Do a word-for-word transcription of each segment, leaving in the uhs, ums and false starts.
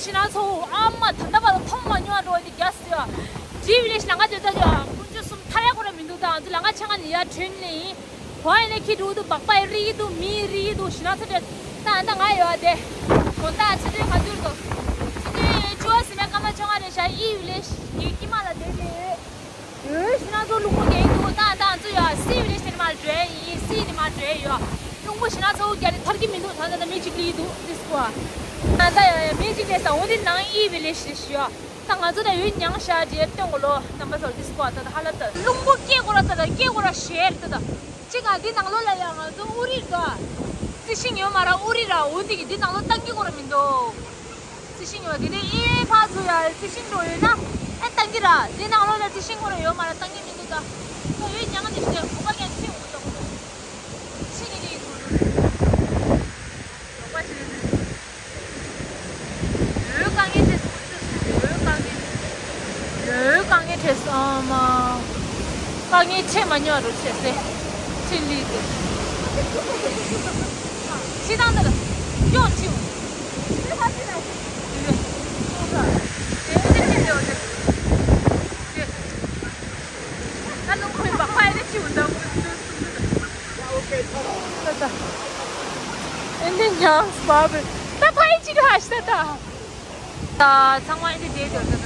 ཤི་ན་ཚོ་ཨ་མ་ད་ལྟ་བར་མཐོང་མ་མྱོང་བ་འགྲོ་དེ་རྒྱ་སི་ཡ། ཌི་བི་ལེ་ཤི་ལ་ང་ཅོ་ད་ཡ་ཀུན་ཅོ་གསུམ་ཐར་ཡ་ཁོ་ར་མི་འདུག་ད་ང་ཚོ་ལ་ང་ཆ་ང་ནི་ཡ་ཁྲོན་ལེ་ཡིན། ཧོ་ཡ་ནས་ཁྱི་འགྲོ་འདུག་བག་པ་རིག་འདུག་མི་རིག་འདུག་ཤི་ན་ཚོ་དེ་ད་ད་ང་ཡོད་དེ། གོ་ད་ཚེ་འདྲེ་ག་འདུར་དོ། ཚེ་འདྲེ་ཅོ་སི་མེ་ཀ་མ་ཆ་ང་རེ་ཤ་ཡི་བི་ལེ་ཤི་ཡི་ཀི་མ་ལ་དེ་དེ་ཡོད། ཡོད་ཤི་ན་ཚོ་ལུང་པ་གས་འདུག་ད་ད་ཚོ་ཡ་སི་བི་ལེ་ཤི་དེ་མ་འགྲོ་ཡིན་སི་དེ་མ་འགྲོ་ཡོད། ལུང་པ་ཤི་ན་ཚོ་རྒྱ་ལི་ཐར་གི་མི་འདུག་ད་ད་ད་མི་གཅིག་ལི་འདུག་དིས་ཀོ་ཨ། ད་ད་ཡ་ཡ་མི་གཅིག་ལས་ས་འོ་དེ་ནང་ཡི་བི་ལེ་ཤི་ཤི་ཡོད། ད་ང་ཚོ་ད་ཡོད་མྱང་ཤ་རྗེས་སྟོན་གོ་ལོ་རྣམ་པ་ཚོ་དིས་ཀོ་ཨ། ད་ད་ཧ་ལ་ད་ལུང་པ་སྐྱེ་གོ་ར་ད་ད་སྐྱེ་གོ་ར་ཤེར་ད་ད་གཅིག་ག་འདི་ནང་ལོ་ལ་ཡ་ང་ཚོ་ཨུ་རི་ར་རྩི་ཤིང་ཡོད་མ་ར་ཨུ་རི་ར་འོ་དེ་གི་འདི་ནང་ལོ་བཏང་གི་གོ་ར་མི་འདུག་རྩི་ཤིང་ཡོད། དེ་ནས་ཨེ་ཕ་ཚོ་ཡ་རྩི་ཤིང་འགྲོ་ཡོད་ན་ཨེ་བཏང་གི་ར། དེ་ནང་ལོ་ལ་རྩི་ཤིང་འགོ་ར་ཡོད་མ་ར་བཏང་གི་མི་འདུག་ད་ད་ཡོད་ཀྱང་དེ་ཤི་དེ་གོ་པ་ཀྱང་ཁྱི་འོང་ད་གོ་ཤི་གི་དེ་ཡིན་གོ་ལོ་པ་ཤི་རེད། ཡོད་དཀའ་ངལ་འཕྲད་སོང་། ཡོད་དཀའ་ངལ། ཡོད་དཀའ་ངལ་འཕྲད་སོང་། ཨ་མ། དཀའ་ངལ་འཕྲད་མ་མྱོང་རུ་བྱས་ཏེ། ཕྱིན་ལི་དེ། ཕྱི་ཐང་དེ་ལ། ཡོང་ཅིའུ། དེ་ལ། དེ་ལ་དེ་ལ་དེ་ལ། ད་ནུ་ཁོའི་བག་ཕ་ཡི་ཅིའུ་འདམ་གོ་ཅིའུ་སུ་འདུག་ད་ད། ཨེ་འདི་ཉག་སྦ་བེ། ད་ཕ་ཡི་ཅི་ག་ཧ་ཤི་ད་ད། ད་ཚང་མ་ཨེ་འདི་བསྡད་དེ་ད་ད།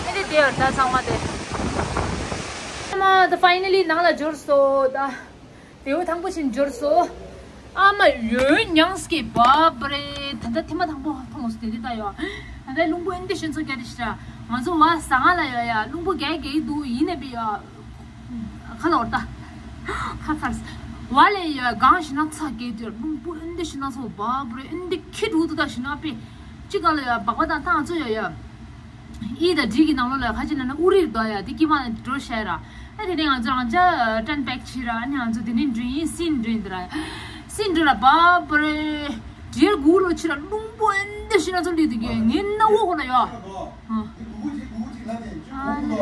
ཨེ་འདི་བསྡད་ད་ཚང་མ་དེ། ཚང་མ་ད་ཕ་ཡི་ནལ་ལི་ནང་ལ་འབྱོར་སོང་ད། དེའུ་ཐང་པོ་ཆེན་འབྱོར་སོང་། ཨ་མ་ཡོད་མྱངས་ཀྱི་བབ་རེད། ད་ལྟ་ཐེངས་མ་དང་པོ་མཐོང་སོང་དེ་འདི་ལྟ་ཡོད། ད་ལྟ་རླུང་བུ་ཨེ་འདི་ཤིན་ཚོ་རྒྱ་རི་ཤ། ང་ཚོ་བ་ཟ་ང་ལ་ཡོད་ཡ་རླུང་བུ་རྒྱ་རྒྱ་ཡི་འདུག་ཡིན་ནས་པི་ཡ། ཁ་ལོར་ད། ཁ་ཚར། བ་ལས་ཡ་གང་ཤི་ན་ཚ་རྒྱ་དུས་རླུང་བུ་ཨེ་འདི་ཤི་ན་ཚོ་བབ་རེད། ཨེ་འདི་ཁྱི་འགྲོ་འདུག་ད་ཤི་ན་པི། ཅི་ག་ལ་ཡ་བག་པ་དང་ཐང་ཚོ་ཡོད་ཡ། ཨི་ད་འགྲིག་གི་ནང་ལོགས་ལ་ཁ་ཅིག་ལ་ན་ཨུ་རིར་འདུག་ཡ་དེ་ཀི་མ་ལ་འགྲོ་ཤ་ར། ཨ་དེ་ནས་ང་ཚོ་རང་ཅག་ཏན་པེག་ཕྱིར་ར། ཨ་ནི་ང་ཚོ་དེ་ནས་འགྲོ་ཡིན་སིན་འགྲོ་ཡིན་དེ་ར། སིན་འགྲོ་ར་བབ་རེ། འདྲེར་གུ་རོ་ཕྱིར་ར་རླུང་པོ་ཨེ་འདི་ཤི་ན་ཚོ་འདི་དུ་གི་ངའི་སྣ་བོ་ཧོ་ལ་ཡོད། ཨ། ཨ་ནི། ཨ།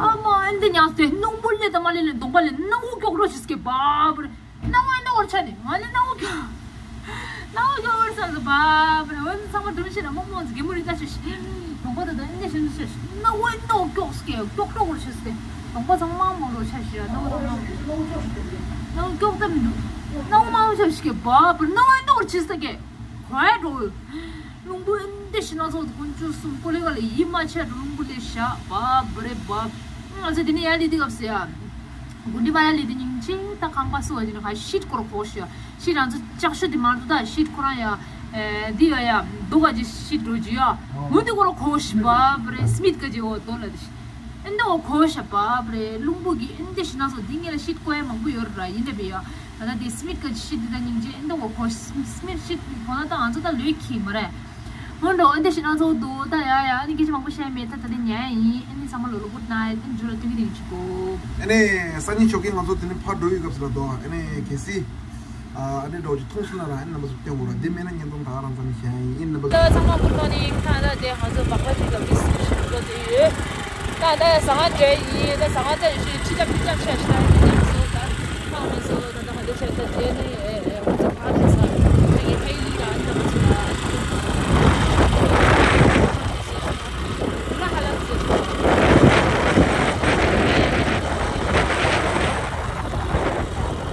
ཨ་མ་ཨེ་འདི་ཉག་སྟེ་རླུང་པོ་ལས་དང་མ་ལས་ལས་གདོང་པ་ལས་སྣ་བོ་མགྱོགས་རོ་ཤི་སྐེ་བབ་རེ། སྣང་བ་ནོར་ཆ་ནས་ང་ནི་སྣང་བ་ཀྱང་། སྣང་བ་ཀྱང་བར་ས་ཟ་བ་བར་འོན་ཚང་མ་དུམ་ཤེས་ན་མོག་མོག་ཟ་གི་མོ་རི་ད་ཤེས་ཤེས། དོང་པ་ད་ད་ཨེ་ཤེས་ཤེས། སྣང་བ་ནོར་ཀྱོག་སྐད་ཀྱོག་ཀྱོག་བར་ཤེས་སྐད། དོང་པ་ཚང་མ་མོག་རོ་ཆ་ཤེས་ཡ་སྣང་བ་ཚང་མ་མོག་སྣང་བ་ཀྱོག་ད་མི་འདུག་སྣང་བ་མང་ཆ་ཤེས་སྐད་བ་བར་སྣང་བ་ནོར་ཆེ་ས་སྐད། ཁོའི་འགྲོ། རླུང་བུ་ཨེ་འདི་ཤི་ན་ཚོགས་དཀོན་མཆོག་གསུམ་ཀོ་ལེ་ག་ལ་ཡིད་མ་ཆེས་རླུང་བུ་ལས་ཤ་བབ་རེ་བབ། ང་ཚོ་དེ་ནས་ཡར་ལི་དི་སྐབས་སུ་ཡ། དགུན་དུས་མ་ཡར་ལི་དི་སྙིང་རྗེ་ད་ཁང་པ་སུ་བ་ཅི་ན་ཁ་ཤིད་སྐོར་གོ་ཤི་ཡ། ཤིད་རང་ཚོ་ལྕགས་ཤོག་དེ་མ་འདུག་ད་ཤིད་ཁོ་རང་ཡ། འདི་ཡ་ཡ། རྡོ་ག་ཅི་ཤིད་འགྲོ་ཅི་ཡ། འོ་འདི་སྐོར་གོ་ཤི་བབ་རེ་སྨིད་ག་ཅི་འོ་རྡོ་ལ་དི་ཤི། ཨེ་འདི་འོ་གོ་ཤ་བབ་རེ་རླུང་བུ་གི་ཨེ་འདི་ཤི་ན་ཚོགས་འདི་ངེད་ལ་ཤིད་གོ་ཡ་མང་པོ་ཡོད་ར་ཡིན་ད་བེ་ཡ། ད་ལྟ་དེ་སྨིད་ཀ་ཤིད་འདི་ད་སྙིང་རྗེ་ཨེ་འདི་འོ་གོ་སྨིད་ཤིད་གོ་ན་ད་ང་ཚོ་ད་ལོས་ཁྱི་མ་རེད། སྔོན་འགྲོ་ཨེ་འདི་ཤི་ན་ཚོགས་འདུག་ད་ཡ་ཡ་ཨེ་འདི་སྐད་ཆ་མང་པོ་བཤད་མེད་ད་ད་ལྟ་ཉན་ཡིན། ཨེ་འདི་ཚང་མ་ལོ་ལོ་གུད་ནའི་ཨེ་འདི་འཇུ་ལ་ཐུག་གི་རིང་ཆུ་གོ། ཨེ་ནས་སང་ཉིན་ཞོགས་ཀས་ང་ཚོ་དེ་ནས་ཕར་འགྲོ་ཡི་སྐབས་སུ་ལ་དོ་ཨེ་ནས་གལ་སྲིད། ཨ་ནི་འགྲོ་ཅི་ཐུང་སུ་ན་ར་ཨེ་ནི་རྣམ་པ་ཚོ་སྐྱོན་གོ་ར་དེ་མེད་ན་ཉེན་རྟོག་ད་རང་ཙམ་བྱས་ཡིན་རྣམ་པ། ད་ཚང་མ་ཀུན་སློང་ནི་ཁ་ད་དེ་ང་ཚོ་བག་པ་ཅིག་ལ་ཏིས་ཤིང་འགྲོ་དེ་ཡོད། ད་ད་ཟ་ང་འདྲེ་ཡིན་ད་ཟ་ང་ད་ཡོད་ཤི་ཁྲི་ལྕམ་ཁྲི་ལྕམ་ཆ་ཤི་ད་ཡིན་ཉམས་སོ་ད་ཁང་མེད་སོ་ད་ད་ང་འདྲེ་ཆ་ད་དེ་ནི་ཨེ་ཨེ་ང་ཚོ་ཕ་ད་ས་ཕ་གི་ཕ་གི་ལི་ད་ཨ་ནི་རྣམ་པ་ཚོ་ལ་ཨ་ཅི་ཀུན་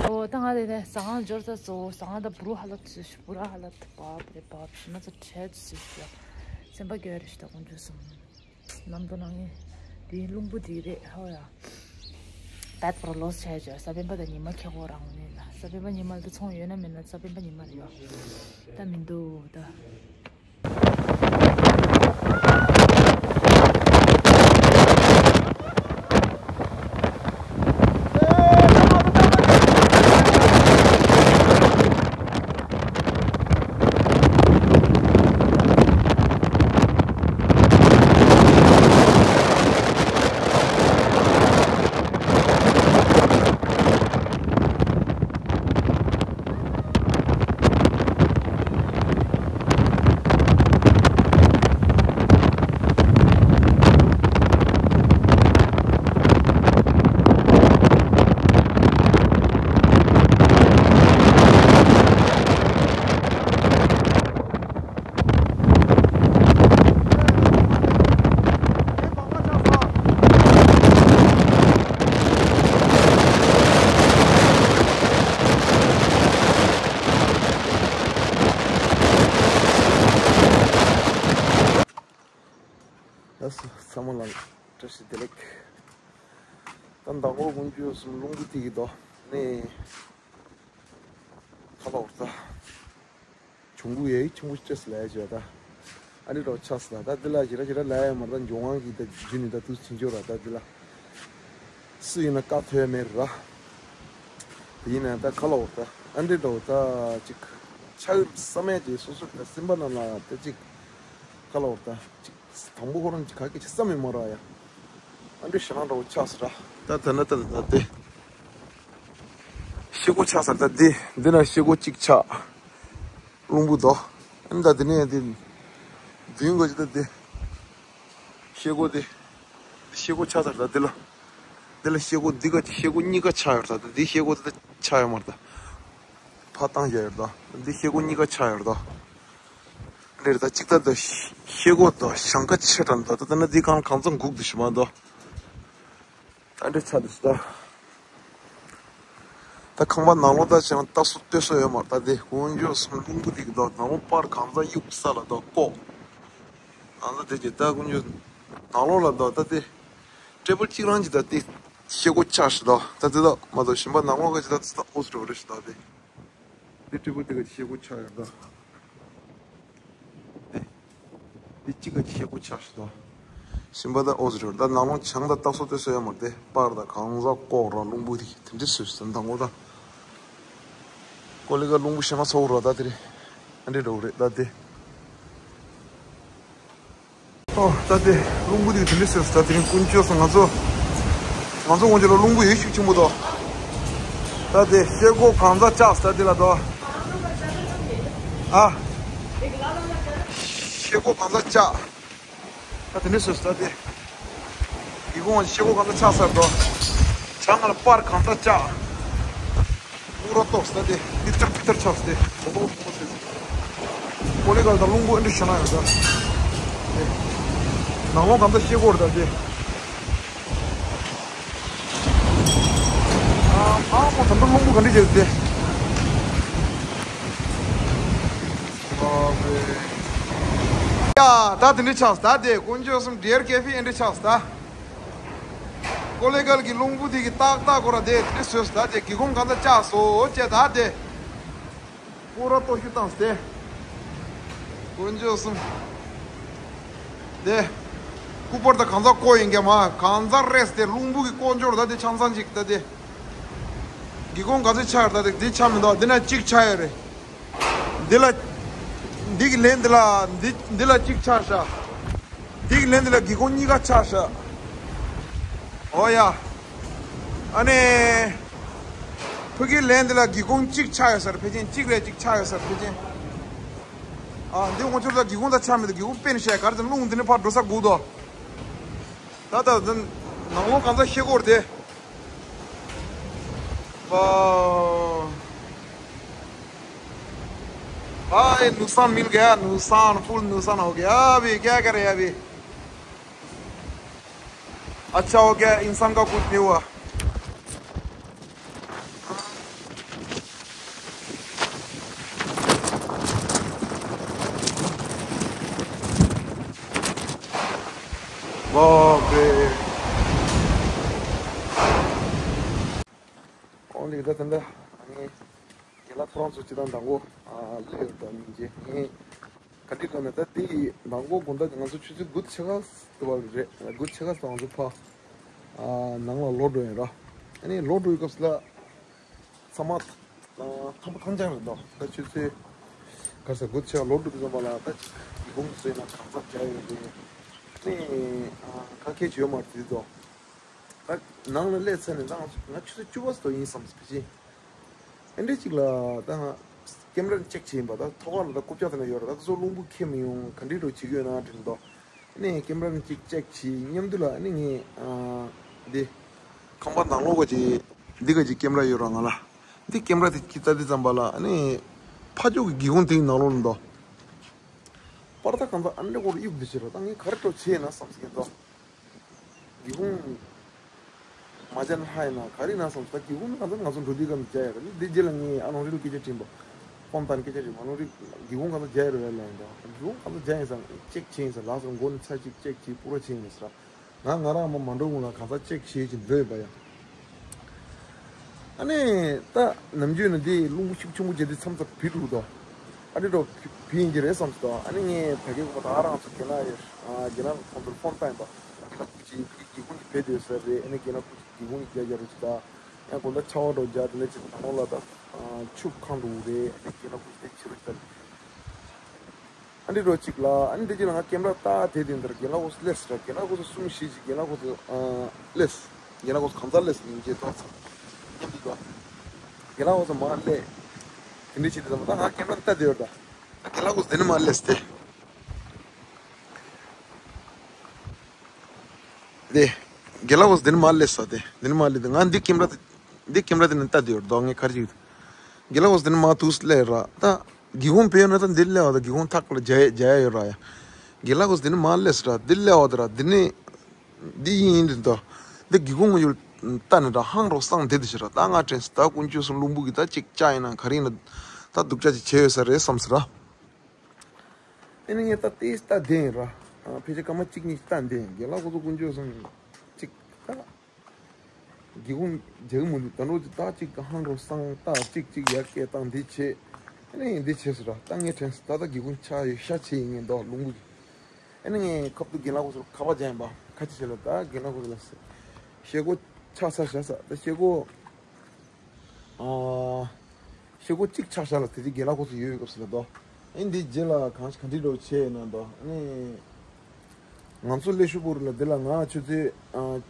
ཨོ་ད་ང་དེ་ནས་ཟ་ང་འབྱོར་ཚར་སོང་། ཟ་ང་ད་བུ་རུ་ཧ་ལ་ཚུ་ཤི་བུ་ར་ཧ་ལ་ད་བབ་རེ་བབ་ཤི་ན་ཚ་ཁྲལ་ཚུ་ཤི་ཡ་སེམས་པ་སྐྱོ་རེ་ཤི་ད་ཀུན་སྤྱོད་སོང་། ནམ་དུ་ནང་ངས་དེའི་རླུང་བུ་དེ་རེད་ཧོ་ཡ། བད་པར་ལོས་བྱས་བྱས་ས་བོན་པ་ད་ཉི་མ་ཁྱེད་ཁོ་རང་ནས་ལ་ས་བོན་པ་ཉི་མ་ལ་ཚོང་ཡོད་ན་མེད་ན་ས་བོན་པ་ཉི་མ་རེད་ཡོ། ད་མི་འདུག་ད། མོ་ལ་བཀྲ་ཤིས་བདེ་ལེགས། ད་མདང་དགོང་དཀོན་མཆོག་གསུམ་རླུང་བུ་དེ་གི་དོ་ནས་ཁ་ལོ་ད་བྱུང་གུ་ཡའི་ཆུང་གུ་སྤྲད་སི་ལ་ཡ་བྱོས་ད། ཨ་ནི་རོ་ཆགས་སི་ད་ད་འདི་ལ་ཞི་ར་ཞི་ར་ལ་ཡ་མར་ད་འབྱུང་དབང་གི་ད་རྒྱུ་ནི་ད་དུས་ཕྱིན་འཇོག་ར་ད་འདི་ལ་སུ་ཡིན་ན་བཀའ་ཐོས་མེད་ར། དེ་ཡིན་ན་ད་ཁ་ལོ་ད་ཨ་འདྲེ་འགྲོ་ད་ཅིག་ཆགས་ས་མེད་ཅིག་སོ་སོ་ད་སེམས་པ་ནང་ལ་ད་ཅིག་ཁ་ལོ་ད་ཅིག་དང་པོ་ཁོ་རང་ཅིག་ག་གི་ཅིག་བསམ་མེད་མ་ར་ཡ། ཨ་འདྲེ་ཞེ་ན་འགྲོ་ཆགས་སི་ར། ད་ད་ན་ད་ད་དེ་ཤེལ་སྒོ་ཆགས་སི་ད་དེ་འདི་ན་ཤེལ་སྒོ་གཅིག་ཆགས། རླུང་བུ་དོ། ཨ་ནི་ད་དེ་ནས་དེ་མདུན་ག་ཅི་ད་དེ་ཤེལ་སྒོ་དེ་ཤེལ་སྒོ་ཆགས་སི་ད་དེ་ལ་དེ་ལ་ཤེལ་སྒོ་འདི་ག་ཅི་ཤེལ་སྒོ་གཉིས་ཀ་ཆགས་ཡོད་ད་དེ་འདི་ཤེལ་སྒོ་དེ་ད་ཆགས་ཡོད་མ་རེད་ད། ཕ་བཏང་བཞག་ཡོད་ད་འདི་ཤེལ་སྒོ་གཉིས་ཀ་ཆགས་ཡོད་ད། འདིར་ད་གཅིག་ད་ད་ཤེལ་སྒོ་ད་ཞང་ཀ་ཆེ་དྲགས་ད་ད་ད་ན་འདི་གང་གང་ཚང་འགུག་འདུག་ཞུ་མ་དོ། ད་འདྲ་ཆགས་འདུག་ད། ད་ཁང་པ་ནང་ལོགས་ད་བྱས་ན་ལྟ་སོ་ལྟོས་སོ་ཡོད་མ་རེད་ད་དེ་དཀོན་མཆོག་གསུམ་རླུང་བུ་དེ་གི་ད་ནང་ལོགས་པར་གང་ཚང་གཡུག་ས་ལ་ད་ལྐོག་གང་ཚང་དེ་གི་ད་དཀོན་མཆོག་ནང་ལོགས་ལ་ད་ད་དེ་ཊེ་བལ་གཅིག་རང་གི་ད་དེ་ཤེལ་སྒོ་ཆགས་ཤི་ད་ད་དེ་ད་མ་གཏོགས་གཞན་པ་ནང་ལོགས་ག་ཅི་ད་ད་ཨོ་སི་ཏྲོ་རེ་ཤི་ད་དེ། འདི་ཊེ་བལ་འདི་ག་ཅི་ཤེལ་སྒོ་ཆགས་ཡོད་ད། འདི་འདི་གཅིག་ག་ཅི་ཤེལ་སྒོ་ཆགས་ཤི་ད། གཞན་པ་ད་ཨོ་ཟེར་ད་ནང་ལོགས་བྱང་ད་ལྟ་སོ་ལྟོས་སོ་ཡོད་མ་རེད་དེ་པར་ད་གང་ཟག་ལྐོག་ར་རླུང་བུ་དེ་དེ་འདྲ་སོས་ཟིན་ད་ངོ་ད། ཀོ་ལི་ག་རླུང་བུ་ཤེ་མ་ཚོགས་ར་ད་དེ་རེད། ཨ་འདྲེ་འགྲོ་གི་རེད་ད་དེ། ཨོ། ད་དེ་རླུང་བུ་དེ་དེ་འདྲ་ཟེར་ད་དེ་རིང་དཀོན་མཆོག་སོང་ང་ཚོ། ང་ཚོ་དཀོན་མཆོག་ལ་རླུང་བུ་ཡོད་ཤུགས་ཆེན་པོ་དོ། ད་དེ་ཤེལ་སྒོ་གང་ཚ་བཅག་ད་དེ་ལ་དོ། ཨ། ཤེལ་སྒོ་གང་ཚ་བཅག་ད་དེ་འདྲ་ཟེར་ད་དེ། ཡི་གོང་ཤེལ་སྒོ་གང་ཚ་བཅག་ཟེར་དོ། བྱང་ང་ལ་པར་གང་ཚ་བཅག་ཨུ་ར་ཏོག་ཟེར་ཏེ་ཏི་ཏར་ཏི་ཏར་ཆགས་ཏེ་མོ་ཏོག་མོ་ཏོག་ཟེར། ཀོ་ལེ་གལ་དང་རླུང་བུ་ཨེ་འདྲ་ཤ་ན་ཡོད་ད། ནང་ལོགས་གང་ཚ་ཤེལ་སྒོ་རེད་ད་དེ། ཨ་ཨ་ཁོ་ད་ལྟ་རླུང་བུ་ག་འདྲ་བྱེད་དེ། ཡ་ད་དེ་འདྲ་ཆགས་ད་དེ་དཀོན་མཆོག་གསུམ་ཌི་ཨར་ཀེ་ཕི་ཨེ་འདྲ་ཆགས་ད། ཀོ་ལེ་གལ་གྱི་རླུང་བུ་དེ་གི་ཏག་ཏག་ཁོ་ར་དེ་དེ་བཟོས་ད་དེ་སྒེའུ་ཁུང་གང་ཚ་བཅག་སོ་ཅེ་ད་དེ། སྐུ་ར་ལྟོ་ཞུ་བཏང་སྟེ། དཀོན་མཆོག་གསུམ། དེ། སྐུ་པར་ད་གང་ཚ་བརྐོ་ཡིན་གྱི་མ་གང་ཚ་རེས་ཏེ་རླུང་བུ་གི་བརྐོ་འབྱོར་ད་དེ་ཆང་ཚང་ཅིག་ད་དེ། སྒེའུ་ཁུང་གང་ཚ་ཆག་ད་དེ་དེ་ཆག་མི་འདུག་འདི་ན་གཅིག་ཆག་ཡོད་རེད། འདི་ལ། འདི་གི་ལན་འདི་ལ་འདི་འདི་ལ་གཅིག་ཆག་ཤག་འདི་གི་ལན་འདི་ལ་སྒེའུ་ཁུང་གཉིས་ཀ་ཆག་ཤག་འོ་ཡ། ཨ་ནི། ཕ་གི་ལན་འདི་ལ་སྒེའུ་ཁུང་གཅིག་ཆག་ཡོད་ས་རེད་ཕལ་ཆེར་གཅིག་རེད་གཅིག་ཆག་ཡོད་ས་རེད་ཕལ་ཆེར། ཨ་འདི་ངོ་ཆུར་ད་སྒེའུ་ཁུང་ད་ཆག་མི་འདུག་སྒེའུ་ཁུང་དཔེ་ནི་བཤད་གར་ཙམ་རླུང་འདི་ནི་ཕར་འགྲོ་ས་དགོས་དོ། ད་ད་ནང་ལོགས་གང་ཚ་ཤེལ་སྒོར་དེ། वाह। भाई नुकसान मिल गया, नुकसान, फुल नुकसान हो गया अभी, क्या करें अभी। अच्छा हो गया, इंसान का कुछ नहीं हुआ। बाप रे। ཨོ་ལེ་ད་ད་ད། ཨ་ནི། རྒན་ལགས་ཁོ་རང་ཚོ་སྤྱི་བཏང་མདང་དགོང་ཨ་སླེབས་ཡོད་ད་སྙིང་རྗེ། ངས་ག་འདྲ་གོ་ན་ད་དེ་ཡི་མདང་དགོང་དགོང་དག་ང་ཚོ་ཆུ་ཚོད་དགུ་ཕྱེད་ཀ་དུ་བ་རེད། དགུ་ཕྱེད་ཀ་ཙམ་ང་ཚོ་ཕ་ཨ་ནང་ལ་ལོག་འགྲོ་ཡིན་ར། ཨ་ནི་ལོག་འགྲོ་ཡི་སྐབས་སུ་ལ་ཚང་མ་ཐང་པ་ཐང་རྐྱང་རེད་འདུག་ད་ཆུ་ཚོད་ག་ས་དགུ་ཕྱེད་ཀ་ལོག་འགྲོ་དུས་ཙམ་པ་ལ་ད་ཡི་གུང་ཚོས་ན་གང་ཟག་རྒྱག་ཡོད་རེད། ཨ་ནི་ཨ་ག་གེ་བྱོས་མ་རེད་དུས་ཚོད། ད་ནང་ལ་སླེབས་ཚར་ནས་ད་ང་ཚོ་ང་ཆུ་ཚོད་བཅུ་པ་ཙམ་ཡིན་བསམ་ཕལ་ཆེར། ཨེ་འདྲ་ཅིག་ལ་ད་ང་ཀེམ་ར་ནས་ཅེག་བྱས་ཡིན་པ་ད་ཐོག་ཁ་ལ་ད་རྐུབ་བཀྱག་དེ་འདྲ་ཡོད་རེད་ད་ད་ཚོ་རླུང་བུ་ཁྱེར་མི་ཡོང་ག་འདྲའི་འགྲོ་བྱེད་ཀྱི་ཡོད་ན་དྲན་ཏོ། ཨ་ནས་ཀེམ་ར་ནས་ཅིག་ཅེག་བྱས་མཉམ་དུ་ལ་ཨ་ནི་ངས་ཨ་འདི་ཁང་པ་ནང་ལོགས་ག་ཅིག་འདི་ག་ཅིག་ཀེམ་ར་ཡོད་ར་ང་ལ་འདི་ཀེམ་ར་དེ་ཅིག་ལྟ་དུས་ཙམ་པ་ལ་ཨ་ནི་ཕ་ཕྱོགས་ཀྱི་སྒེའུ་ཁུང་དེའི་ནང་ལོགས་ལ་འདུག་པར་ད་གང་ཚ་ཨ་འདྲ་སྐོར་གཡུག་འདི་བྱེད་ར་ད་ངས་ག་རེ་འགྲོ་བྱས་ན་བསམ་ཟེར་གི་འདུག་སྒེའུ་ཁུང་མ་བྱས་ན་ཧ་ཡིན་ན་ག་རེ་ཡིན་ན་སོང་ད་སྒེའུ་ཁུང་གང་ཚ་ང་ཚོ་འགྲོ་དུས་སྐབས་ནས་རྒྱག་ཡ་རེད། འདི་རྗེས་ལ་ངས་ཨ་ནོ་རི་ལ་སྐད་ཆ་དྲིས་པ། ཧོན་ཏན་སྐད་ཆ་དྲིས་པ་ཨ་ནོ་རི་སྒེའུ་ཁུང་གང་ཚ་རྒྱག་ཡ་རེད་ལབ་ཡིན་ད། སྒེའུ་ཁུང་གང་ཚ་རྒྱག་ཡིན་ཟེར་ཅེག་བྱས་ཡིན་ཟེར་ལགས་སོ་མགོ་ནས་ཚར་གཅིག་ཅེག་བྱས་པུ་ར་བྱས་ཡིན་ཟེར། ང་ང་རང་མ་མ་འགྲོ་གོང་ལ་གང་ཟག་ཅེག་བྱེད་ཀྱི་འདོད་པ་ཡ། ཨ་ནི་ད་ནམ་རྒྱུན་ནི་འདི་རླུང་བུ་ཤུགས་ཆེན་པོ་བྱས་ཏེ་མཚམས་མཚམས་བུད་འགྲོ་དོ། ཨ་ནི་འགྲོ་བུད་ཡིན་གྱི་རེད་བསམ་སོང་དོ། ཨ་ནི་ངས་ད་གའི་གོ་ད་ཨ་རང་ཚོ་གྱེན་ལ་ཡོད། ཨ་གྱེན་ལ་ཁོང་ཚོར་ཕོན་བཏང་ཡིན་པ། ད་ཁུ་ཅི་སྒེའུ་ཁུང་གི་བེད་དེ་ཟེར་རེད། ཨ་ནི་གྱེན་ལ་ཁུ་ཅི་སྒེའུ་ཁུང་གི་རྒྱ་རྒྱ་རེད་ཅི་ད། ཡང་དགོང་དག་ཆར་པ་འགྲོ་རྒྱ་དེ་འདྲ་ཅིག་དང་པོ་ལ་ད་ཆུ་ཁང་འགྲོ་གི་རེད། ཨ་ནི་གྱེན་ལ་ཁུ་ཅི་དེ་ཕྱི་རུ་ཅི་ད། ཨ་འདི་རོ་གཅིག་ལ། ཨ་ནི་འདི་གཅིག་ལ་ང་ཀེམ་ར་ལྟ་དེ་དེ་འདིར་རྒན་ལགས་འོ་སླེབས་ཟེར། རྒན་ལགས་འོ་གསུམ་བཞི་ཅིག་རྒན་ལགས་འོ་སླེབས། རྒན་ལགས་འོ་གང་ས་སླེབས་ཡིན་གྱི་ཐོག་ཚ། ཉམས་འདུག་ག་རྒན་ལགས་འོ་མ་སླེབས། དེ་འདྲ་བྱེད་དུས་ཙམ་ད་ང་ཀེམ་ར་ལྟ་དེ་ཡོད་ད། རྒན་ལགས་འོ་དེ་ནི་མ་སླེབས་ཏེ། དེ། རྒན་ལགས་འོ་དེ་ནི་མ་སླེབས་ས་དེ། དེ་ནི་མ་སླེབས་ཏེ་ང་འདི་ཀེམ་ར་དེ། འདི་ཀེམ་ར་དེ་ནི་ལྟ་དེ་ཡོད་དོ་ངས་ཁར་ཅིག་རྒན་ལགས་འོ་དེ་ནི་མ་ཐུག་སླེབས་ར་ད། སྒེའུ་ཁུང་བེད་ཡོད་ན་ད་འདི་སླེབས་བ་ད་སྒེའུ་ཁུང་ཐག་ལ་རྒྱ་རྒྱ་ཡ་ཡོད་ར་ཡ། རྒན་ལགས་འོ་དེ་ནི་མ་སླེབས་ར་འདི་སླེབས་བ་ད་ར་འདི་ནི། འདི་ཡིན་ཡིན་འདི་འདོ། འདི་སྒེའུ་ཁུང་ངོ་ཡུལ་ལྟ་ནི་ར་ཧང་རོ་སང་དེ་དེ་ཞིག་ར་ད་ང་དྲན་སི་ད་ཀུན་སྤྱོད་སུ་རླུང་བུ་གི་ད་ཅིག་ཅག་ཡིན་ན་ག་རེ་ཡིན་ན། ད་སྡུག་ཅག་ཅིག་བྱས་ཡོད་ས་རེད་བསམ་སི་ར། ཨེ་ནི་ངས་ད་ལྟའི་ལྟ་བསྡད་ཡིན་ར། ཕལ་ཆེར་སྐར་མ་གཅིག་གཉིས་ལྟ་བསྡད་ཡིན། རྒན་ལགས་ཁོ་ཚོ་ཀུན་སྤྱོད་སོང་གཅིག་ད། སྒེའུ་ཁུང་རྒྱག་གི་མི་འདུག་ད་འགྲོ་ཅིག་ད་གཅིག་ག་ཧང་རོ་སང་ད་གཅིག་གཅིག་ཡར་སྐད་བཏང་འདི་བྱེད། ཨེ་ནི་འདི་བྱེད་ཟེར་ར་ད་ངས་དྲན་སོང་ད་ད་སྒེའུ་ཁུང་ཆག་ཡོད་ཤ་ཆེ་ཡིན་ངས་འདོག་རླུང་བུ་གི་ཨེ་ནི་ངས་ཁབ་ཏུ་རྒན་ལགས་ཁོ་ཚོར་ཁ་པར་རྒྱག་ཡིན་པ་ཁ་ཅིག་བྱེད་ལ་ད་རྒན་ལགས་ཁོ་ཚོ་ལ་ཟེར། ཤེལ་སྒོ་ཆག་ས་བཞག་ས་ད་ཤེལ་སྒོ། ཤེལ་སྒོ་གཅིག་ཆག་ཤག་ལ་དེ་དུས་རྒན་ལགས་ཁོ་ཚོ་ཡོད་ཡོད་སྐབས་སུ་ལ་དོ། ཨིན་དེ་རྗེས་ལ་གང་ག་འདྲི་འགྲོ་བྱས་ཡིན་ན་དོ། ཨ་ནི་ང་ཚོ་སླེབས་ཤུ་པོ་རུ་ལ་དེ་ལ་ང་ཆུ་ཚོད་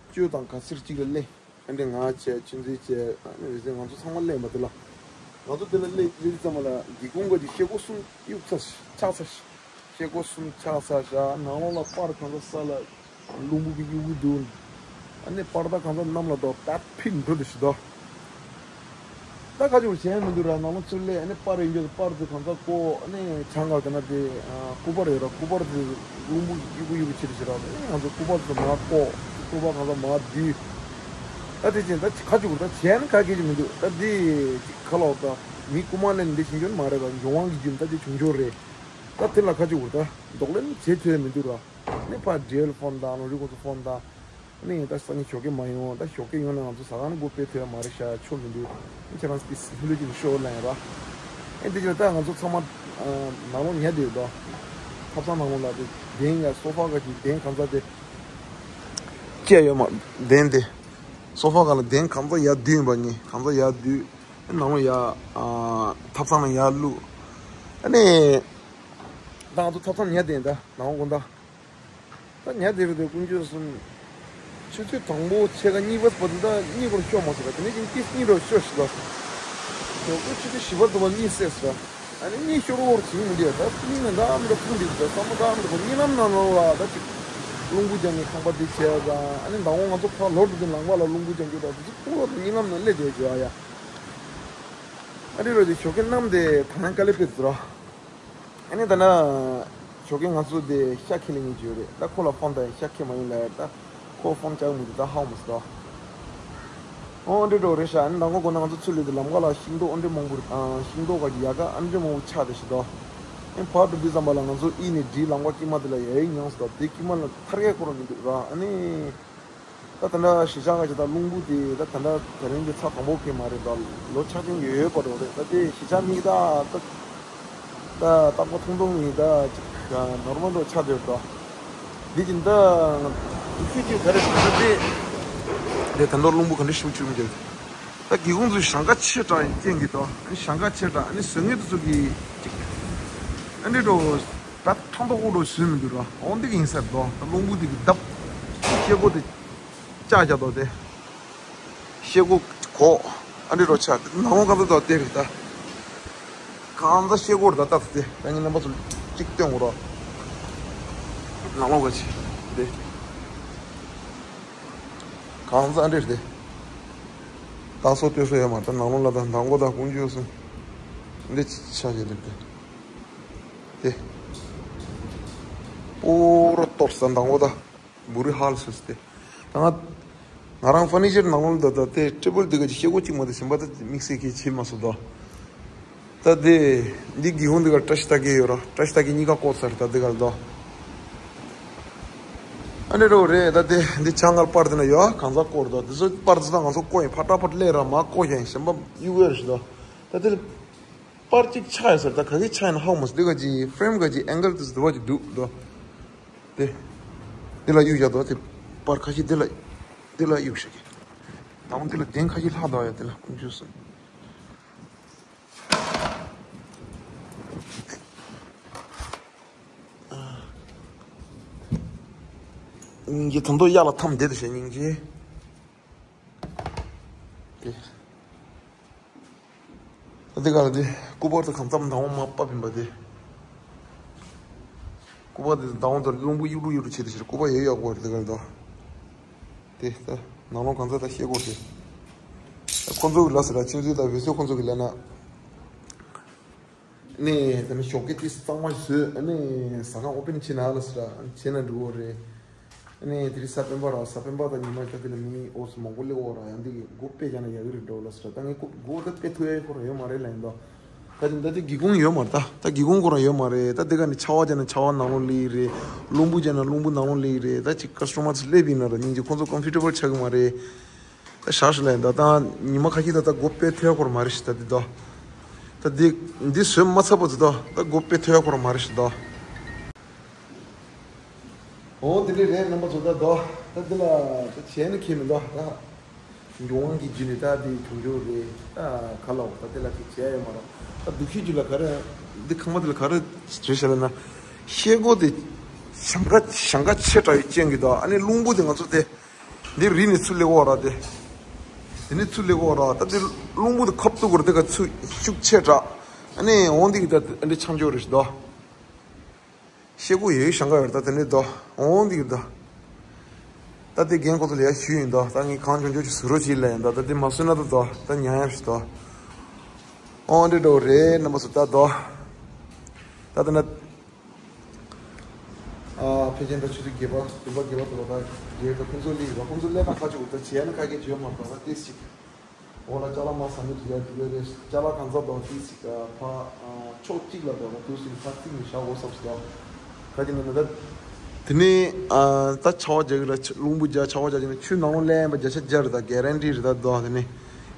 བཅུ་དང་ག་ཚིར་གཅིག་ལ་སླེབས། ཨ་འདྲི་ང་བྱས་ཆུ་ཚོད་བཅས་ཨ་ནི་རེ་ཟེར་ང་ཚོ་ཚང་མ་སླེབས་པ་དེ་ལ། ང་ཚོ་དེ་ལ་སླེབས་སླེབས་ཙམ་ལ་སྒེའུ་ཁུང་ག་གི་ཤེལ་སྒོ་གསུམ་གཡུག་ཚར་ཆག་ཚར། ཤེལ་སྒོ་གསུམ་ཆག་ས་བཞག་ནང་ལོགས་ལ་པར་གང་ཚ་ས་ལ་རླུང་བུ་གི་གཡུག་གི་འདུག་ཨ་ནི་པར་ད་གང་ཚ་གནམ་ལ་འདོག་ད་ཕིན་འགྲོ་དུ་ཞི་དོ། ད་ཁ་ཅིག་བྱས་མི་འདུག་ར་ནང་ལོགས་ཚུར་སླེབས་ཨ་ནི་པར་ཡིན་རྒྱུ་པར་དུ་གང་ཚ་ཀོ་ཨ་ནི་ཆང་ག་དེ་ན་དེ་སྐུ་པར་ཡོད་ར་སྐུ་པར་དུ་རླུང་བུ་གི་གཡུག་གི་གཡུག་གི་ཕྱིར་ཞི་ར་ཨ་ནི་ང་ཚོ་སྐུ་པར་དུ་མ་ཀོ་སྐུ་པར་གང་ཚ་མ་བསྡུས། ད་དེ་ཅན་ད་ཁ་ཅིག་ད་བྱས་ན་ག་གེ་ཅིག་མི་འདུག་ད་དེ་ཅིག་ཁ་ལོག་ད་མི་རྐུ་མ་ལེན་འདི་བྱེད་རྒྱུ་མ་རེད་ད་འབྱུང་བ་གི་རྒྱུ་ད་དེ་བྱུང་ཆོག་རེད། ད་དེ་ལ་ཁ་ཅིག་འུར་ད་འདོག་ལེན་བྱེད་ཐུབ་ཡ་མི་འདུག་ར། ནི་ཕར་འབྲེལ་ཕོན་དང་ནོ་རི་ཁོང་ཚོ་ཕོན་དང་། ནི་ད་སང་ཉིན་ཞོགས་ཀས་མ་ཡོང་ད་ཞོགས་ཀས་ཡོང་ན་ང་ཚོ་ཟ་ཁང་སྒོ་ཕྱེ་ཐུབ་ཡ་མ་རེད་ཤག་ཆོ་མི་འདུག་ནི་ཁྱེད་རང་སི་ལྷོད་ལྷོད་ཀྱིས་ཤོག་ལན་ར། ཨེ་འདི་ཅི་ད་ང་ཚོ་ཚང་མ་ནང་ལོགས་ཉལ་བསྡད་ཡོད་དོ། ཐབ་ཚང་ནང་ལོགས་ལ་དེ་གདན་ཡ་སོ་ཕ་ག་གི་གདན་གང་ཚ་དེ། བཅད་ཡོད་མ་གདན་དེ། སོ་ཕ་ག་ལ་གདན་གང་ཚ་ཡ་བསྡུས་ཡིན་པ་ནི་གང་ཚ་ཡ་བསྡུས། ནང་ལོགས་ཡ། ཐབ་ཚང་ལ་ཡ་བླུགས། ཨ་ནི། ད་ང་ཚོ་ཐབ་ཚང་ཉལ་བསྡད་ཡིན་ད་ནང་ལོགས་དགོན་ད། ད་ཉལ་བསྡད་རེད་དེ་ཀུན་སྤྱོད་གསུམ། ཆུ་ཚོད་དང་པོ་ཕྱེད་ཀ་གཉིས་པ་བར་དུ་ད་གཉིད་སྐོར་ཤོར་མ་སོང་ར་དེ་ནས་ཀྱང་ཏིས་གཉིད་རོ་ཤོར་ཞིག་ལ། ཞོགས་པ་ཆུ་ཚོད་བཞི་པ་དུ་བ་གཉིད་སད་སོང་ར། ཨ་ནི་གཉིད་ཤོར་བོར་བྱིང་མི་འདུག་ད་གཉིད་ན་འདའ་མི་འདུག་ཐུག་འདུག་ད་བསམ་བློ་འདའ་མི་འདུག་གཉིད་ལམ་ནང་ལོགས་ལ་ད་ཅིག་རླུང་བུ་རྒྱག་ནས་ཁང་པ་དེ་བྱས་ད་ཨ་ནི་མདང་དགོང་ང་ཚོ་ཕར་ལོག་འགྲོ་དུས་ལམ་ཁ་ལ་རླུང་བུ་རྒྱག་རྒྱུ་ད་དེ་ཚོ་ཕུག་ལོག་ཏུ་གཉིད་ལམ་ནང་སླེབས་བསྡད་ཡོད་ཨ་ཡ། ཨ་རི་རོ་དེ་ཞོགས་ཀས་གནམ་དེ་ད་ནང་དཀའ་ལས་ཕེབས་འདུག་ར། ཨ་ནི་ད་ན། ཞོགས་ཀས་ང་ཚོ་དེ་ཤ་ཁྱེར་ལེ་ངེས་བརྗོད་རེད་ད་ཁོ་ལ་ཕོན་དང་ཤ་ཁྱེར་མ་ཡིན་ལ་ད། ཁོ་ཕོན་བཅག་མི་འདུག་ད་ཧ་གོ་མ་སོང་ད། ཨོ་འདྲེ་འགྲོ་རེད་ཤག་ཨ་ནི་མདང་དགོང་དགོང་ན་ང་ཚོ་ཚུར་སླེབས་དུས་ལམ་ཁ་ལ་ཤིང་ཏོག་ཨོ་འདྲེ་མང་པོ་རེད་ཤིང་ཏོག་ག་གི་ཡ་ག་ཨ་འདྲེ་མང་པོ་ཆགས་བསྡད་ཤག་ད། ཨ་ནི་ཕར་འགྲོ་དུས་ཙམ་པ་ལ་ང་ཚོ་ཨི་ནས་འབྲིའི་ལམ་ཁ་དཀྱིལ་མ་དེ་ལ་ཡ་ཡིག་མྱངས་སོང་ད་དེ་དཀྱིལ་མ་ལ་ཐར་གས་ཁོ་རང་མི་འདུག་ར་ཨ་ནི། ད་ད་ལྟ་གཞིས་ཆགས་ཁ་ཅིག་ད་རླུང་བུ་དེ་ད་ད་ལྟ་དེ་རིང་གི་ཚ་དང་པོ་གི་མ་རེད་ད་ལོ་ཆ་རྐྱེན་ཡོད་ཡོད་པ་རོ་རེད་ད་དེ་གཞིས་ཆགས་མིག་ད་ད་ད་རྟག་པ་ཐུང་ཐུང་ཡིན་ད་ཅིག་ནོར་མལ་འགྲོ་ཆགས་བསྡད་ད་འདི་ཅིག་ད་ཁྱོད་ཀྱིས་ག་རེ་ཟེར་ད་དེ་དེ་ད་ལྟ་རླུང་བུ་ག་འདྲ་ཞིག་བྱུང་རྒྱུ་ད་སྒེའུ་ཁུང་ཚོ་ཞེང་ཁ་ཆེ་དྲགས་ཡིན་རྐྱེན་གྱིས་ད་ཞེང་ཁ་ཆེ་དྲགས་ཨ་ནི་ཟོལ་ངན་དེ་ཚོ་གི་ཅིག་ཨ་ནི་འགྲོ། ད་ཕྲང་ཏོག་ཀོ་འགྲོ་བཟོས་མི་འདུག་ར། འོ་འདི་གི་ཡིན་ས་རེད་དོ། ད་རླུང་བུ་འདི་གི་བརྡབ། ཤེལ་སྒོ་དེ་ལྕགས་རྒྱག་དོ་དེ། ཤེལ་སྒོ་གོག་ཨ་འདི་འགྲོ་ཆགས་དེ་ནང་ལོགས་གང་ཚ་དོ་དེ་རེད་ད། གང་ཚ་ཤེལ་སྒོ་རེད་ད་ད་དེ་ད་ངའི་རྣམ་པ་ཚོ་གཅིག་སྟོན་དགོས་ར། ནང་ལོགས་ག་ཆེ་དེ། གང་ཚ་ཨ་འདྲེ་རེད་དེ། ད་སོ་སྟོན་སོ་ཡོད་མ་རེད་ད་ནང་ལོགས་ལ་ད་མདང་དགོང་ད་ཀུན་སྤྱོད་གསུམ། འདི་ཆ་ཞེ་འདུག་དེ། དེ། པོ་རོ་གཏོར་ས་མདང་དགོང་ད། བུ་རི་ཧལ་སོ་སི་དེ། ད་ང་། ང་རང་ཕར་ནི་ཅར་ནང་ལོགས་ལ་ད་ད་དེ་ཊེ་བལ་འདི་ག་ཅིག་ཤེལ་སྒོ་གཅིག་མ་དེ་ཟིན་པ་ད་དེ་དམིགས་བསལ་གྱི་བྱེད་མ་སོང་ད། ད་དེ། འདི་སྒེའུ་ཁུང་འདི་ག་བཀྲ་ཤིས་རྟགས་བརྒྱད་ཡོད་ར་བཀྲ་ཤིས་རྟགས་བརྒྱད་གཉིས་ཀ་བཀོག་ཚར་ད་འདི་ག་ལ་ད། ཨ་ནི་རོ་རེད། ད་དེ་འདི་ཆང་གར་པར་དེ་ན་ཡོད་གང་ཟག་སྐོར་དོ། དེ་ཚོ་པར་ཚོ་ད་ང་ཚོ་བཀོད་ཡིན། ཕ་ཏྲ་ཕ་ཏྲ་ལས་ར་མ་བཀོད་ཡིན་གཞན་པ་གཡུག་ཡོད་རེད་དོ། ད་དེ་པར་གཅིག་ཆགས་ཡོད་ཟེར། ད་ག་གི་ཆགས་ཡིན་ཧ་གོ་མ་སོང་། འདི་ག་ཅི་ཧྥེ་རེམ་ག་ཅི་ཨེང་གལ་དེ་ཚོ་དུ་བ་ཅིག་འདུག་དོ། དེ་འདི་ལ་གཡུག་བཞག་དོ། དེ་པར་ཁ་ཤས་འདི་ལ་འདི་ལ་གཡུག་བཞག་གི། ད་འོང་འདི་ལ་གདན་ཁ་ཤས་ལྷག་འདུག་ཡ། དེ་ལ་ཁུངས་ཆུད་སོང་། སྙིང་རྗེ་དོན་དུ་གཡག་ལ་འཐམ་བསྡད་དུ་བྱས་སྙིང་རྗེ། དེ་ད་དེ་ག་ལ་དེ་སྐུ་པར་དུ་གང་འཚམ་དང་པོ་མ་ཕབ་ཡིན་པ་དེ། སྐུ་པར་དེ་དང་པོ་དུ་རླུང་བུ་གཡུག་རུ་གཡུག་རུ་བྱེད་དུ་བྱས་སྐུ་པར་ཡོད་ཡོད་པ་རེད། དེ་ག་ལ་དོ། དེ་ད་ནང་ལོགས་གང་འཚམ་ད་ཤེལ་སྒོ་དེ། ད་ཁོ་ཚོ་གི་ལ་ཟེར་ད་ཁྱིམ་མཚེས་དང་བེ་སོ་ཁོ་ཚོ་གི་ལ་ན། ནས་ད་ནི་ཞོགས་ཀས་ཏིས་གཙང་མ་ཞིག་བཟོས། ཨ་ནི་ཟ་ཁང་ཨོ་པན་བྱེད་ན་ལ་ཟེར་ཨ་ནི་བྱེད་ན་འགྲིག་གོ་རེད། ཨ་ནི་དེ་རིང་གཟའ་སྤེན་པ་ར། གཟའ་སྤེན་པ་དང་ཉི་མ་ད་དེ་ལ་མི་འོ་སུ་མང་པོ་སླེབས་འོ་ར། ཡང་འདི་གི་སྒོ་ཕྱེ་བཞག་ན་ཡག་གི་རེད་འགྲོ་ལ་ཟེར། ད་ངས་སྒོ་སྒོ་ད་ཕྱེ་ཐུབ་ཡ་ཁོ་ར་ཡོད་མ་རེད་ལ། ཡིན་ད་ད་དེ་ད་དེ་སྒེའུ་ཁུང་ཡོད་མ་རེད། ད་ད་སྒེའུ་ཁུང་ཁོ་ར་ཡོད་མ་རེད། ད་དེ་ག་ནི་ཆར་པ་བརྒྱབ་ན་ཆར་པ་ནང་ལོགས་སླེབས་ཀྱི་རེད། རླུང་བུ་བརྒྱབ་ན་རླུང་བུ་ནང་ལོགས་སླེབས་ཀྱི་རེད། ད་ཅིག་ཀ་སི་ཊོ་མར་ཚོ་སླེབས་ཡིན་ན་ར་སྙིང་རྗེ། ཁོང་ཚོ་ཀམ་ཕོར་ཊེ་བལ་ཆགས་ཀྱི་མ་རེད། ད་ཞག་ཞིག་ལ་ཡིན་ད་ད་ཉི་མ་ཁ་ཤས་ད་ད་སྒོ་ཕྱེ་ཐུབ་ཡ་ཁོ་ར་མ་རེད་ཤི། ད་འདི་ད་ད་འདི་འདི་བཟོས་མ་ཚར་བ་ཚོ་ད་ད་སྒོ་ཕྱེ་ཐུབ་ཡ་ཁོ་ར་མ་རེད་ཤི་ད། འོ་དེ་འདྲས་རེད་རྣམ་པ་ཚོ། ད་ད་ད་འདི་ལ་ད་བྱས་ན་ཁྱད་མི་འདུག་ད་འགྲོ་དབང་གི་རྒྱུ་ནས་ད་འདི་བྱུང་ཆོག་རེད། ད་ག་ལ་འོ་ད་འདི་ལ་ཅིག་བྱས་ཡོད་མ་རེད། ད་སྡུག་ཤོས་རྒྱུ་ལ་ག་རེ་འདི་ཁང་པ་འདི་ལ་ག་རེ་རེད་ཤ་ལ་ན། ཤེལ་སྒོ་དེ་ཞེང་ཁ་ཞེང་ཁ་ཆེ་དྲགས་ཡོད་ཅན་གྱི་ད། ཨ་ནི་རླུང་བུ་དེ་ང་ཚོ་དེ། འདི་རི་ནས་ཚུར་སླེབས་འོ་ར་དེ། དེ་ནས་ཚུར་སླེབས་འོ་ར། ད་དེ་རླུང་བུ་དེ་ཁབ་ཏུ་གོར་དེ་ག་ཚུར་ཤུགས་ཆེ་དྲགས། ཨ་ནི་འོང་དེ་གི་ད་འདི་ཆང་འཇོག་རེད་ཤི་ད། ཤེལ་སྒོ་ཡོད་ཞེང་ག་ཡོད་ད། དེ་ནས་ད་འོང་དེ་གི་ད། ད་དེ་རྒན་ཁོ་ཚོ་ལ་ཡ་ཞུས་ཡིན་ད། ད་ངས་གང་བྱུང་བྱུང་ཅིག་བཟོ་རོགས་བྱེད་ལ་ཡིན་ད། ད་དེ་མ་བཟོས་ན་ད་ད་ད་ཉན་ཡ་ཞིག་ད། འོང་འདི་འགྲོ་རེད་རྣམ་པ་ཚོ་ད་ད། ད་ད་ན། ཨ་ཕལ་ཆེར་ད་ཆུ་ཚོད་བརྒྱད་པ་བདུན་པ་བརྒྱད་པ་དུ་བ་ད་རྒྱལ་ཁ་ཁོང་ཚོ་ལི་བ་ཁོང་ཚོ་ལས་ཀ་ཁ་ཆུ་ད་བྱས་ན་ཁ་སྐད་བརྗོད་མ་ཐུབ་པ་ཏིས་ཅིག་འོ་ལ་ཅ་ལག་མ་ཟ་མི་དུ་ཡ་དུ་ཡ་རེད། ཅ་ལག་གང་ཚ་དང་ཏིས་ཅིག་ཕ་ཕྱོགས་གཅིག་ལ་དང་དུ་སུ་ཕ་ཏིག་ནི་ཤ་འོ་སབ་སི་ད་ཁ་ཅིག་ན་ན་ད། དེ་ནས་ཨ་ད་ཆར་པ་རྒྱག་གི་ར། རླུང་བུ་རྒྱག་ཆར་པ་རྒྱག་ཅིག་ན་ཆུ་ནང་ལོགས་ལེན་པ་བརྒྱ་ཆ་བརྒྱ་རེད། ད་གེ་རན་ཊི་རེད། ད་དོ་དེ་ནས་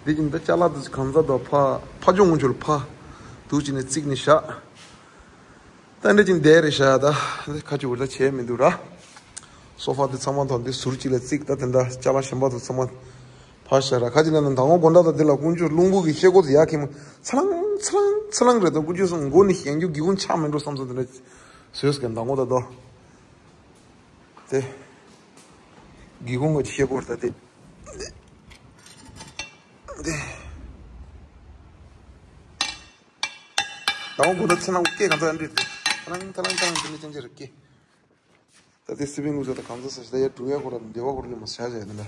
འདི་ཅིག་ད་ཅ་ལག་དུ་གང་ཚ་དང་ཕ་ཕ་ཅོང་ངུ་ཆུ་ལ་ཕ་དུ་ཅིག་ནས་ཙིག་ནས་ཤ། ད་འདི་ཅིག་འདས་རེད་ཤག་ད་འདི་ཁ་ཆུ་བུར་ད་བྱས་མི་འདུག་ར། སོ་ཕ་འདི་ཚང་མ་ཐོག་འདི་ཟུར་གཅིག་ལ་བརྩིགས། ད་དེ་འདྲ་ཅ་ལག་གཞན་པ་ཚོ་ཚང་མ་ཕར་བཞག་ར། ཁ་ཅིག་ན་ན་མདང་དགོང་དགོང་དག་ད་འདི་ལ་ཀུན་སྤྱོད་རླུང་བུ་གི་ཤེལ་སྒོ་དེ་ཡར་ཁྱེར་མོ་ཚ་ལང་ཚ་ལང་ཚ་ལང་རེད། ད་ཀུན་སྤྱོད་སོང་མགོ་ནི་གཞན་རྒྱུ་སྒེའུ་ཁུང་ཆགས་མི་འགྲོ་བསམ་སོང་། དེ་འདྲ་བཟོས་ཀྱི་མདང་དགོང་དག་ད་དེ་སྒེའུ་ཁུང་གི་ཤེལ་སྒོ་རེད། ད་དེ་དེ་མདང་དགོང་དགོང་དག་ཚ་ལང་སྐད་གང་ཚ་འདྲི་དེ་ཚ་ལང་ཚ་ལང་ཚ་ལང་དེ་འདྲ་ཅན་ཅན་རེད་སྐད། ད་དེ་སི་པན་ལུགས་ཟེར་ད་གང་ཚ་ཟེར་ཞིག་ད་ཡར་འགྲོ་ཡ་ཁོ་ར་འདེ་བ་ཁོ་ར་ལས་མ་བྱ་བྱ་ཡ་དེ་འདྲ།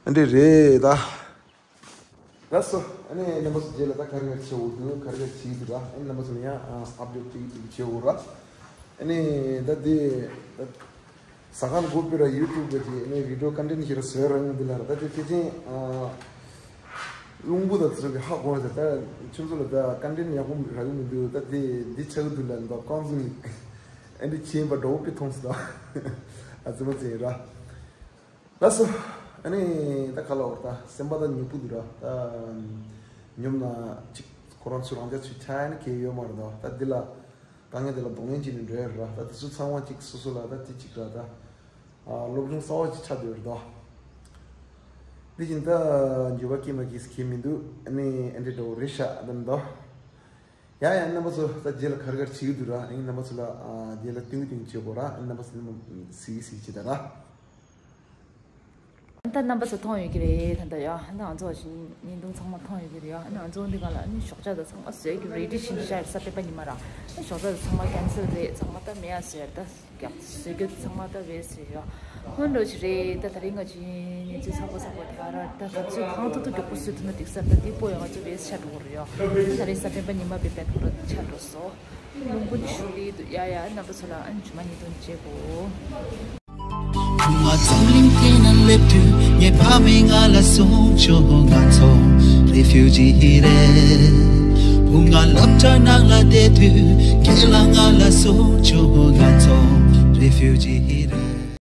ཨ་འདྲེ་རེད་ད། ལགས་སོ། ཨ་ནི་རྣམ་པ་ཚོ་རྗེས་ལ་ད་ག་རེ་ག་རེ་བྱེད་འོ་འདུག་ག་རེ་ག་རེ་བྱེད་འདུག་ར། ཨ་ནི་རྣམ་པ་ཚོ་ལ་ཡང་ཨ་ཨབ་ཌེཊ་ཅིག་ཅིག་བྱེད་འོ་ར། ཨ་ནི་ད་དེ་ད། ཟ་ཁང་སྒོ་ཕྱེ་ར་ཡུ་ཊུབ་གི་ཨ་ནི་བི་ཌི་ཡོ་ཀོན་ཊེན་ཊི་ཞིག་ར་བཟོས་ར་ཡོང་འདི་ལ་ར། ད་དེ་ཕལ་ཆེར་ཨ་རླུང་བུ་དང་དེ་ཚོ་གི་ཧ་གོ་ཟེར། ད་ཁྱོད་ཚོ་ལ་ད་ཀོན་ཊེན་ཊི་ཡག་པོ་རག་གི་མི་འདུག་ད་དེ་འདི་ཆགས་འདུག་ལ་འདུག་རྐང་བཙུགས་ནས་ཨ་འདི་ཆེན་པ་འགྲོ་བོ་པི་མཐོང་སོང་། ད་ཨ་ཙི་མ་ཙི་ར། ལགས་སོ། ཨ་ནི་ད་ག་ལ་འོ་ད་སེམས་པ་ད་ཉོབ་པོ་འདུག་ར། ད་ཉོབ་ན་ཅིག་ཁོ་རང་ཚོ་རང་རྒྱ་ཚོས་ཆ་ཡ་ནི་གལ་ཡོད་མ་རེད་ད། ད་འདི་ལ། དཀའ་ངལ་དེ་ལ་གདོང་ལེན་བྱས་ནས་འགྲོ་ཡ་རེད་ར། ད་དེ་ཚོ་ཚང་མ་གཅིག་སོ་སོ་ལ་ད་དེ་གཅིག་ར་ད། ཨ་སློབ་སྦྱོང་གསར་བ་ཅིག་ཆགས་བསྡད་ཡོད་རེད་དོ། འདི་བཞིན་ད་འགྱུར་བ་སྐྱེས་མ་སྐྱེས་ཁྱད་མི་འདུག་ཨ་ནི་ཨ་འདྲེ་འདྲ་བོ་རེད་ཤག་ད་མི་འདུག་ཡ་ཡ་རྣམ་པ་ཚོ་ད་རྗེས་ལ་ག་རེ་ག་རེ་བྱེད་ཀྱི་འདུག་ར། ཨ་ནི་རྣམ་པ་ཚོ་ལ་ཨ་རྗེས་ལ་སྟོན་གྱི་སྟོན་གྱི་བྱེད་དགོས་ར། ཨ་ནི་རྣམ་པ་ཚོ་གཟིགས་གཟིགས་བྱེད་ད་ར། ད་རྣམ་པ་ཚོ་མཐོང་ཡོད་ཀྱི་རེད་ད་ལྟ་ཡ། ད་ང་ཚོ་བཞིན་བརྙན་ཐུང་ཚང་མ་མཐོང་ཡོད་ཀྱི་རེད་ཡ། ང་ཚོ་འདི་ག་ལ་ནི་ཞོགས་ཇ་དང་ཚང་མ་བཟོས་ཀྱི་རེ་ཌི་བྱེད་ཀྱི་ཤར་གཟའ་སྤེན་པ་ཉི་མ་ར། ཞོགས་ཇ་དང་ཚང་མ་ཀེན་སེལ་རེད། ཚང་མ་ད་མེད་ཡ་ཟེར་ད་རྒྱག་བཟོས་རྒྱུ་ཚང་མ་ད་བས་ཟེར་ཡ། ཧོན་རོ་ཞིག་རེད། ད་ད་རིང་ང་ཚོའི་གནས་ཚུལ་ཚ་པོ་ཚ་པོ་དེ་ག་ར་ད་ང་ཚོས་གང་ཐུབ་ཐུབ་མགྱོགས་པོ་བཟོས་ཐུབ་ན་འགྲིག་ས་རེད། ད་འདི་པོ་ཡ་ང་ཚོ་བས་ཆ་འགྲོ་གི་རེད་ཡ། ད་ད་རིང་གཟའ་སྤེན་པ་ཉི་མ་བས་པན་ཁོ་ར་ཆ་འགྲོ་སོང་། རླུང་བུ་ནི་ཤུགས་ལས་འདུག་ཡ་ཡ། རྣམ་པ་ཚོ་ལ་ཨ་ནི་ཇུ་མ་ཉིན་ཐོན་བྱེད་དགོས། བུ་ང་འཛམ་གླིང་སྟེང་ན་སླེབས་དུས་ངའི་ཕ་མས་ང་ལ་གསུངས་བྱུང་། ང་ཚོ་རེ་ཕིའུ་ཇི་རེད། བུ་ང་ སློབ་གྲྭ་ནང་ལ་བསྡད་དུས་ཁྱེད་ལ་ང་ལ་གསུང་བྱུང་། ང་ཚོ་རེ་ཕིའུ་ཇི་རེད།